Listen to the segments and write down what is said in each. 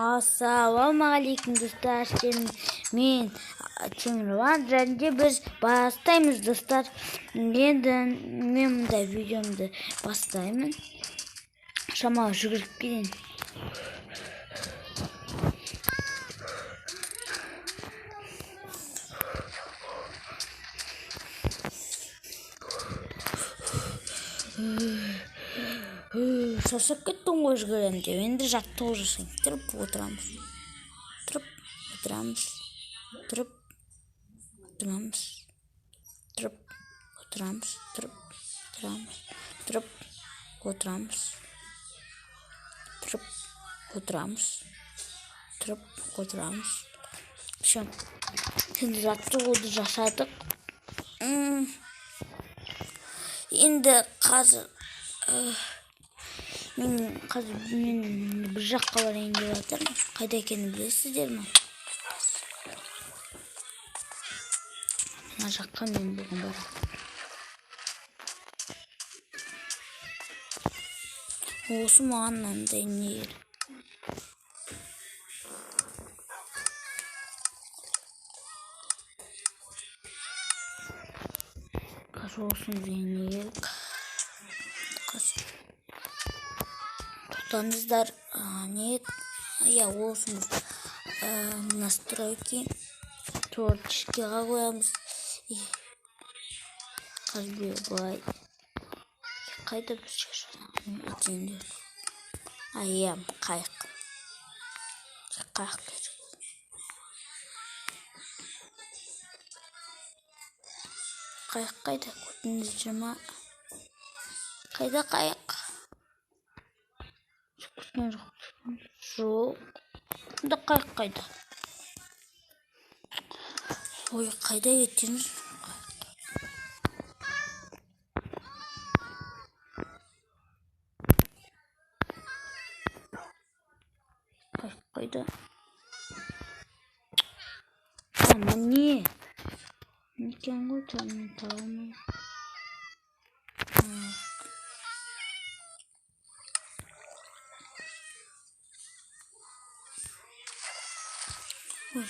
Ассалаумағалейкум, достар! Мен Темірлан, және де біз бастаймыз, достар. Енді мен мындай видеомды бастаймын. Шамалы жүгіріп келейін. Шаршап кеттім ғой жүгіремін деп. Енді жаттығу жасаймын. Тұрып отырамыз. Тұрып отырамыз. Тұрып отырамыз. Тұрып отырамыз. Тұрып отырамыз. Тұрып отырамыз. Тұрып отырамыз. Тұрып отырамыз. Все. Енді жаттығуды жасадық. Енді қазір мен қазір мен бір жаққа барайын деп жатырмын. Қайда екенін білесіздер ме? Мына жаққа мен бүгін барамын. Осы маған мынандай не керек? Қазір осы бізге не керек? Қазір тоқтаңыздар. Не? Иә, ол үшін біз настройки творческийға қоямыз. Қазір былай қайда біз етейін. Иә, қайық. Қайық керек. Қайық қайда? Көрдіңіздер ма? Қайда қайық? Көрген жоқ. Жоқ. Онда қайық қайда? Ой, қайда кеткенбіз? Қайық қайда? Міне. Екен ғой, мен таба алмаймын. Ой,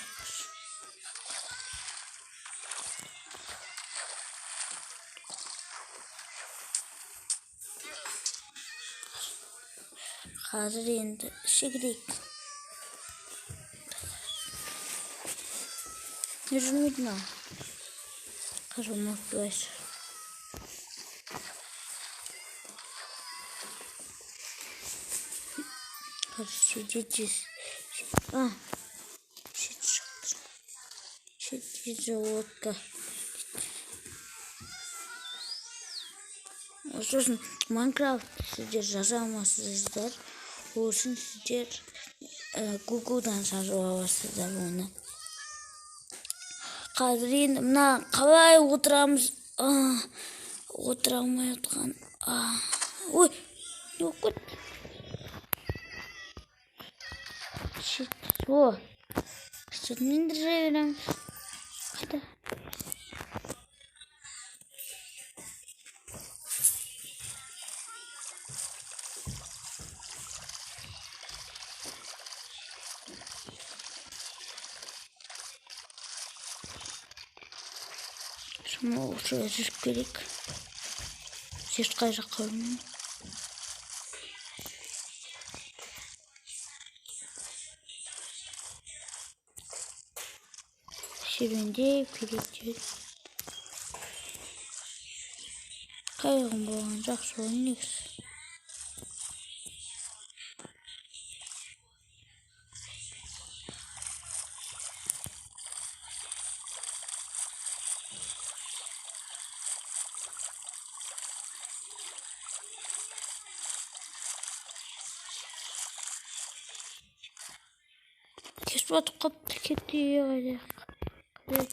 қазір енді секірейік. Не жүрмейді мынау? Қазір ұмытпайсыз. Қазір сидите. Шықты. Сидите, лодка. Сосын Майнкрафт сіздер жаза алмасыздар. Ол үшін сіздер Гуглдан жазып аласыздар оны. Қазір енді мына қалай отырамыз? Отыра алмай отқан. Ой, не болып кетті? О, сүтін жүре береміз. Қайда? Шамалы осылай жүріп керек. Ешқай жаққа бармаймын. Серуендеп керек деп. Қайығым болған жақсы ғой негізі. Кеш батып қапты, кетті қайда? Қайда?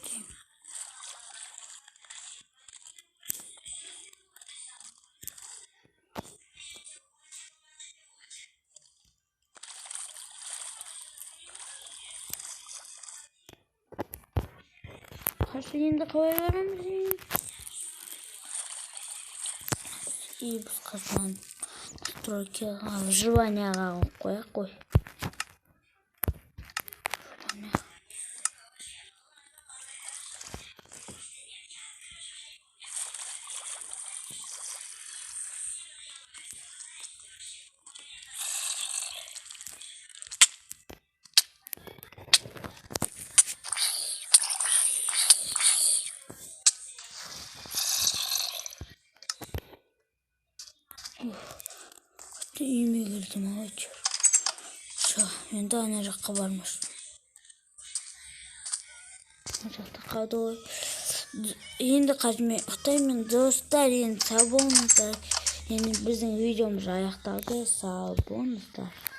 Қазір енді қалай барамыз енді? И біз қазір настройкаға, выживанияға қойып қояйық қой. Үйіме келдім ау әйтеуір. Всё, енді ана жаққа бармас. Мына жақта қалды ғой. Енді қазір мен ұйықтаймын, достар. Енді сау болыңыздар. Енді біздің видеомыз аяқталды. Сау болыңыздар.